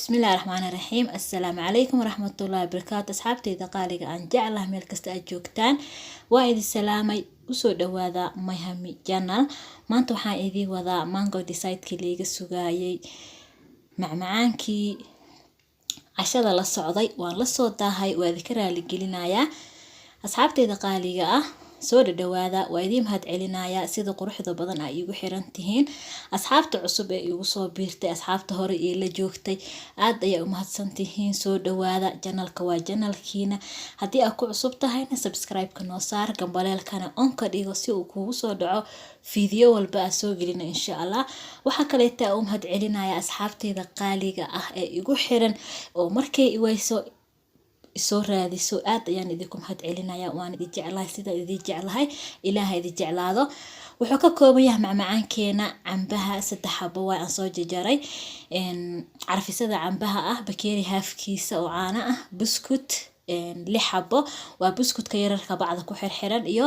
Bismillahi raxmaani raxiim. Assalaamu calaykum waraxmatullaahi wabarakaatu. Asxaabteyda qaaliga aan jeclaha, meel kasta aad joogtaan, waa idin salaamay. Usoo dhawaada Mayhami Channel. Maanta waxaan idiin wadaa mango dessertkii liiga sugaayay, macmacaankii cashada la socday. Waan lasoo daahay, waa idinka raaligelinayaa. Asxaabteyda qaaliga ah, soo dhadhawaada. Waa idiin mahad celinayaa sida quruxda badan ay iigu xiran tihiin. Asxaabta cusub ee iigu soo biirtay, asxaabta hore ee la joogtay, aad ayaa u mahadsan tihiin. Soo dhawaada, channelka waa channelkiina. Haddii aad ku cusub tahayna, subscribe-ka noo saar, gambaleelkana on ka dhigo si uu kugu soo dhaco video walba aa soo gelina, insha Allah. Waxaa kaleeta u mahad celinaya asxaabteyda qaaliga ah ee igu xiran oo markay iweyso isoo raadiso. Aad ayaan idinku mahad celinaya. Waan idin jeclahay sidaan idin jeclahay. Ilaaha idin jeclaado. Wuxuu ka kooban yahay macmacaankeena cambaha, saddex xabo waa aan soo jajaray, carfisada cambaha ah, bakeeri haafkiisa oo caano ah, buskut lix xabo, waa buskutka yararka bacda ku xirxiran, iyo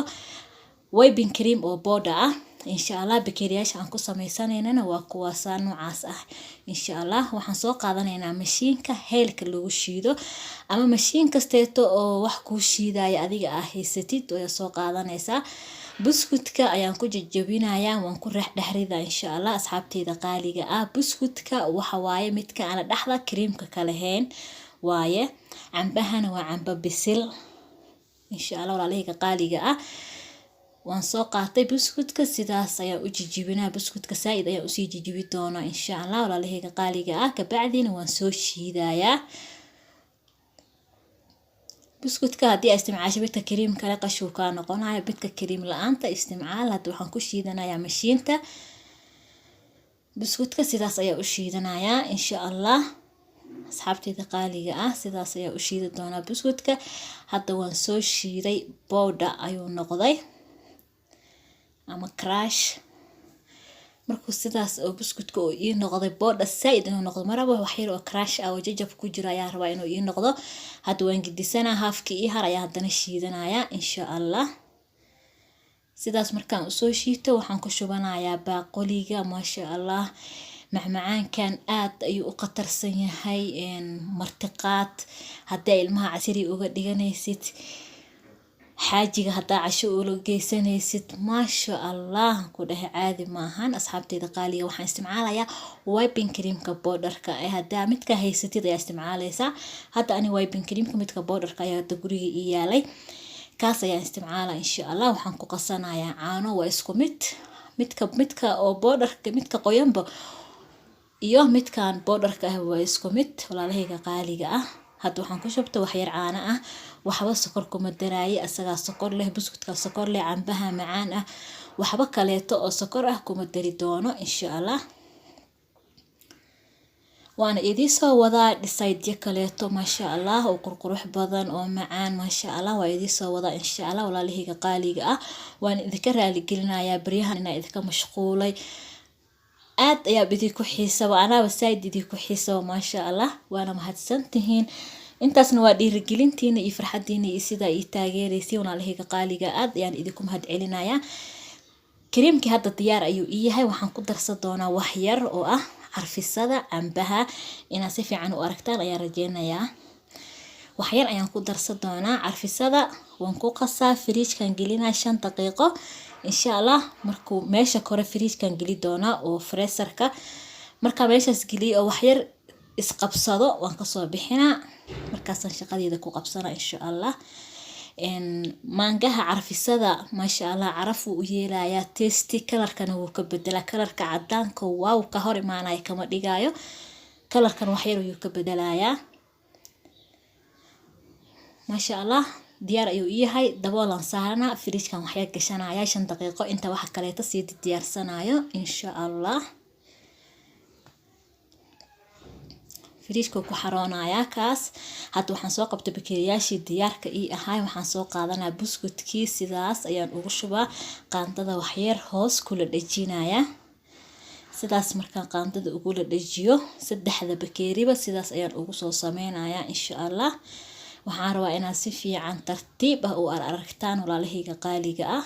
whipping cream oo powder ah, insha Allah. Bakeeriyaasha aan ku sameysanaynana waa kuwaasaa noocaas ah, insha Allah. Waxaan soo qaadanaynaa mashiinka heelka lagu shiido ama mashiin kasteeto oo wax kuu shiidaya adiga aa haysatid ayaa soo qaadanaysaa. Buskutka ayaan ku jajabinayaa, waan ku dhexrida, insha Allah. Asxaabteyda qaaliga ah, buskutka waxa waaye midka aana dhexda creamka ka lahayn waaye. Cambahana waa cambo bisil, insha Allah. Walaalahayga qaaliga ah, waan soo qaatay buskutka, sidaas ayaan u jijibinaa. Buskutka saa-id ayaan usii jijibi doonaa, insha Allah, walaalahayga qaaliga ah. Kabacdina waan soo shiidayaa buskutka. Haddii aa isticmaasho midka cream kale, qashuu kaa noqonayo. Midka cream la-aanta isticmaal. Hadda waxaan ku shiidanayaa mashiinta. Buskutka sidaas ayaa u shiidanayaa, insha Allah. Asxaabteyda qaaliga ah, sidaas ayaa u shiidi doonaa buskutka. Hadda waan soo shiiday, powder ayuu noqday ama crush. Markuu sidaas oo buskutka oo ii noqday powder saaid inuu noqdo maraba, wax yar oo crush ah oo jajab ku jiro ayaa rabaa inuu ii noqdo. Hadda waan gidisanaa, haafkii ii har ayaa haddana shiidanayaa, insha Allah. Sidaas markaan usoo shiito, waxaan ku shubanayaa baaqoliga. Maasha Allah, macmacaankan aad ayuu u khatarsan yahay. Martiqaad haddii ilmaha casiri uga dhiganaysid, xaajiga haddaa casho ula geysanaysid, maasha Allah ku dhahay, caadi maahan. Asxaabteyda qaaliga, waxaan isticmaalayaa whipping creamka powderka ee. Haddaa midka haysatid ayaa isticmaalaysaa. Hadda ani whipping creamka midka powderka ayaa hadda guriga ii yaalay, kaas ayaan isticmaala, insha Allah. Waxaan ku qasanayaa caano. Waa isku mid, midka oo powderka, midka qoyanba iyo midkan powderka ah waa isku mid, walaalahayga qaaliga ah. Hadda waxaan ku shubtay waxyar caano ah. Waxba sokor kuma daraaye, asagaa sokor leh, buskudka sokor leh, cambaha macaan ah. Waxba kaleeto oo sokor ah kuma dari doono, insha Allah. Waana idiin soo wadaa dessertyo kaleeto, maasha Allah, oo qurqurux badan oo macaan, maasha Allah. Waa idiin soo wadaa, insha Allah. Walaalahayga qaaliga ah, waan idinka raaligelinayaa baryahan inaa idinka mashquulay. Aad ayaa idinku xiisaba, anaaba saaid idinku xiisaba, maasha Allah. Waana mahadsantihiin. Intaasna waa dhiirigelintiina iyo farxadiina iyo sidaa ii taageeraysiin. Walaalahayga qaaliga, aad ayaan idinku mahad celinayaa. Creamkii hadda diyaar ayuu ii yahay. Waxaan ku darsan doonaa wax yar oo ah carfisada cambaha. Inaad si fiican u aragtaan ayaan rajeynayaa. Waxyar ayaan ku darsan doonaa carfisada. Waan ku qasaa, firiijkan gelinaa 5 daqiiqo, insha Allah. Markuu meesha kore firiijkan geli doonaa oo freezerka, markaa meeshaas geliyo oo waxyar isqabsado, waan kasoo bixinaa. Markaasaan shaqadeeda ku qabsana, insha Allah. Maangaha carfisada, maasha Allah, caraf wuu u yeelayaa, tasty colorkana wuu ka bedelaa. Colorka cadaanka wow ka hor imaanaya kama dhigayo, colorkan waxyar ayuu ka bedelayaa, maasha Allah. Diyaar ayuu u yahay. Daboolan saaranaa, fridgekan waxyar gashanaya 5 daqiiqo, inta waxa kaleeto sii diyaarsanayo, insha Allah. Fridgeka ku xaroonayaa kaas. Hadda waxaan soo qabtay bakeeriyaashii diyaarka ii ahay. Waxaan soo qaadanaa buskutkii, sidaas ayaan ugu shubaa qaandada, waxyar hoos kula dhejinaya. Sidaas markaan qaandada ugula dhejiyo, saddexda bakeeriba sidaas ayaan ugu soo sameynayaa, insha Allah. Waxaan rabaa inaad si fiican tartiib ah u aragtaan, walaalahayga qaaliga ah.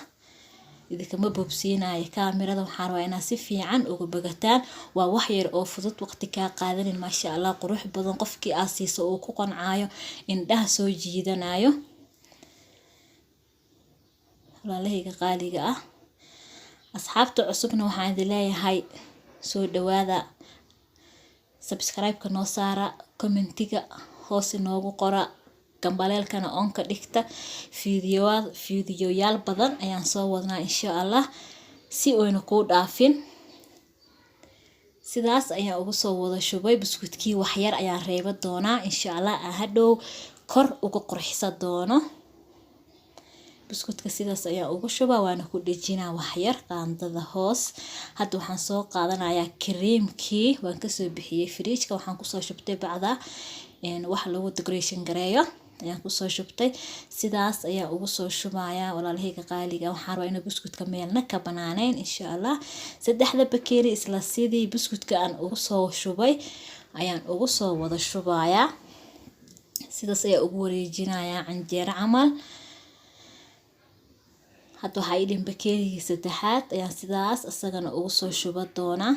Idinkama boobsiinayo kaamirada, waxaan rabaa inaad si fiican uga bogataan. Waa wax yar oo fudud, waqti kaa qaadanin, maasha Allah, qurux badan, qofkii aad siiso uu ku qancaayo, indhaha soo jiidanayo. Walaalahayga qaaliga ah, asxaabta cusubna waxaan idin leeyahay soo dhawaada, subscribe-ka noo saara, commentiga hoos inoogu qora, gambaleelkana on ka dhigta. Fiidiyoyaal badan ayaan soo wadnaa insha Allah, si oyna kuu dhaafin. Sidaas ayaan ugu soo wada shubay buskudkii. Waxyar ayaan reeba doonaa insha Allah, aan hadhow kor uga qurxisa doono. Buskudka sidaas ayaan ugu shubaa, waana ku dhejinaa waxyar qaandada hoos. Hadda waxaan soo qaadanayaa kareemkii, waan kasoo bixiyey fridge-ka, waxaan kusoo shubtay bacda wax lagu decoration gareeyo ayaan kusoo shubtay. Sidaas ayaan ugu soo shubayaa walaalahayga qaaliga. Waxaan rabaa inuu buskudka meelna ka banaaneyn insha Allah. Saddexda bakeeri isla sidii buskudka aan ugu soo shubay ayaan ugu soo wada shubayaa. Sidaas ayaa ugu wareejinayaa canjeero camal. Hadda waxaa ii dhiman bakeerigii saddexaad ayaan sidaas isagana ugu soo shuba doonaa.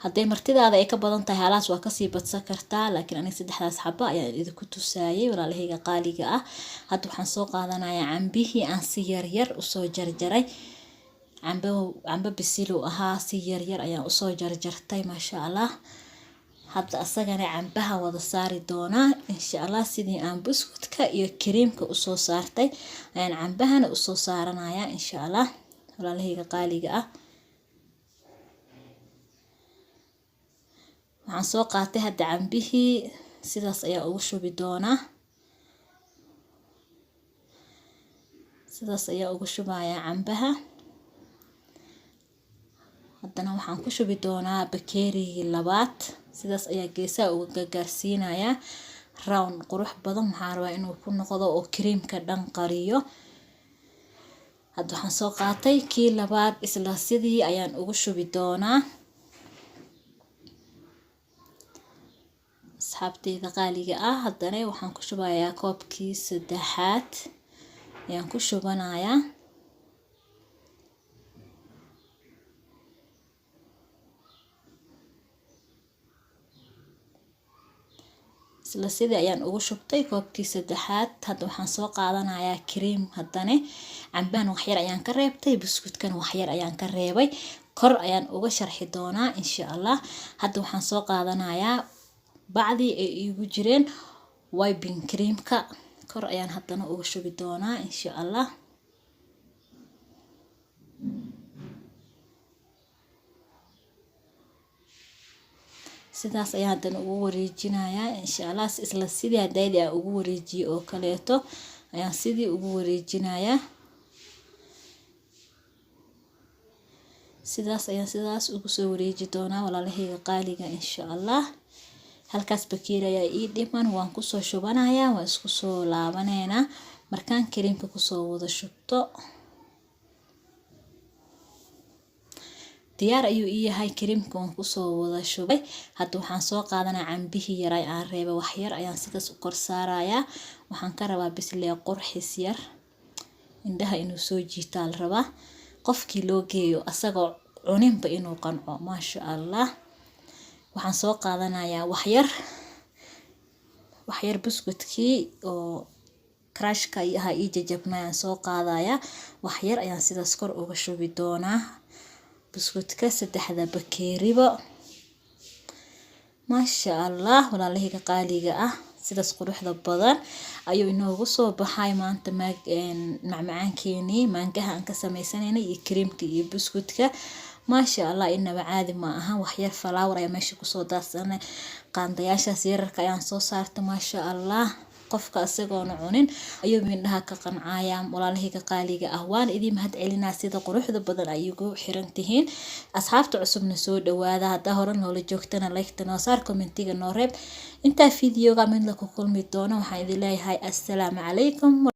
Hadday martidaada ay ka badan tahay, halaas waa kasii badsan kartaa, laakiin aniga saddexdaas xaba ayaan idinku tusaayay walaalahayga qaaliga ah. Hadda waxaan soo qaadanayaa cambihii aan si yaryar usoo jarjaray. Cambe bisil uu ahaa, si yaryar ayaan usoo jarjartay, maasha Allah. Hadda asagana cambaha wada saari doonaa insha Allah. Sidii aan buskudka iyo kareemka usoo saartay ayaan cambahana usoo saaranayaa insha Allah walaalahayga qaaliga ah. Waxaan soo qaatay hadda cambihii, sidaas ayaa ugu shubi doonaa. Sidaas ayaa ugu shubayaa cambaha. Haddana waxaan ku shubi doonaa bakeerigii labaad. Sidaas ayaa geesaha uga gaarsiinayaa round qurux badan. Waxaan rabaa inuu ku noqdo oo kareemka dhan qariyo. Hadda waxaan soo qaatay kii labaad, isla sidii ayaan ugu shubi doonaa. Asxaabteyda qaaliga ah, haddana waxaan ku shubayaa koobkii saddexaad ayaan ku shubanayaa. Isla sidii ayaan ugu shubtay koobkii saddexaad. Hadda waxaan soo qaadanayaa kareem. Haddana cambahan waxyar ayaan ka reebtay, buskudkan waxyar ayaan ka reebay, kor ayaan uga sharxi doonaa insha Allah. Hadda waxaan soo qaadanayaa bacdii ay iigu jireen whipping creamka, kor ayaan haddana uga shubi doonaa insha Allah. Sidaas ayaan haddana ugu wareejinayaa insha Allah. Isla sidii hadaydii aan ugu wareejiyey oo kaleeto ayaan sidii ugu wareejinayaa. Sidaas ayaan sidaas ugu soo wareeji doonaa walaalahayga qaaliga insha Allah. Halkaas bakeeri ayaa ii dhiman, waan kusoo shubanayaa, waan isku soo laabaneynaa markaan kareemka kusoo wada shubto. Diyaar ayuu ii yahay, kareemka waan kusoo wada shubay. Hadda waxaan soo qaadanaa cambihii yaray aan reebay, wax yar ayaan sidaas u kor saarayaa. Waxaan ka rabaa bislee qurxis yar, indhaha inuu soo jiitaa la rabaa, qofkii loo geeyo asagoo cuninba inuu qanco, maasha Allah. Waxaan soo qaadanayaa waxyar buskudkii oo crashka ahaa ii jajabnay ayaan soo qaadayaa. Waxyar ayaan sidaas kor uga shubi doonaa buskudka saddexda bakeeriba, maasha Allah. Walaalahayga qaaliga ah, sidaas quruxda badan ayuu inoogu soo baxay maanta macmacaankeenii maangaha aan ka sameysanaynay iyo kareemka iyo buskudka, maasha Allah. Inaba caadi ma aha. Waxyar flower ayaa meesha kusoo daadsanay, qaandayaashaas yararka ayaan soo saartay, maasha Allah. Qofka isagoona cunin ayuu indhaha ka qancaya. Walaalahayga qaaliga ah, waan idiin mahad celinaa sida quruxda badan ay igu xiran tihiin. Asxaabta cusubna soo dhawaada, haddaa hore noola joogtana like-ta noo saar, commentiga noo reeb. Intaa fiidiyoga mid la ku kulmi doono, waxaan idin leeyahay assalaamu calaykum.